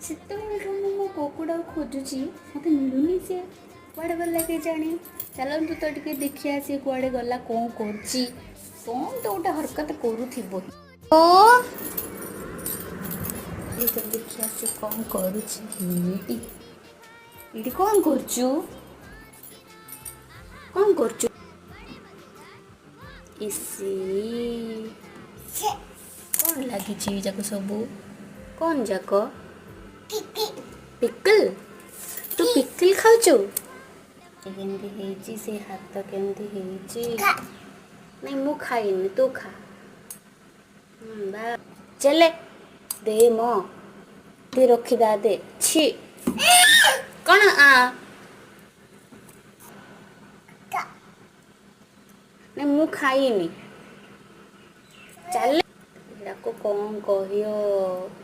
ସେତେବେଳଠୁ ମୁଁ ମୋ କୁକୁଡ଼ାକୁ ଖୋଜୁଛି, ମୋତେ ମିଳୁନି। ସେ କୁଆଡ଼େ ଗଲା କେଜାଣି? ଚାଲନ୍ତୁ ତ ଟିକେ ଦେଖିବା ସେ କୁଆଡ଼େ ଗଲା, କ'ଣ କରୁଛି। କ'ଣ ତ ଗୋଟେ ହରକତ କରୁଥିବ। ଓ ଏ ତ ଦେଖିବା ସେ କ'ଣ କରୁଛି। ଏଇଠି ଏଇଠି କ'ଣ କରୁଛୁ? କ'ଣ କରୁଛୁ? ଇସି, କ'ଣ ଲାଗିଛି ଏ ଯାକ ସବୁ? କ'ଣ ଯାକ? ପିକଲ। ତୁ ପିକଲ ଖାଉଛୁ? କେମିତି ହେଇଛି ସେ ହାତ? କେମିତି ହେଇଛି? ନାଇଁ, ମୁଁ ଖାଇନି, ତୁ ଖା। ବା ଚାଲେ, ଦେ ମ ଦେ, ରଖିଦା, ଦେ। ଛି, କ'ଣ? ଆ ନାଇଁ, ମୁଁ ଖାଇନି, ଚାଲେ। ଏଟାକୁ କ'ଣ କହିବ?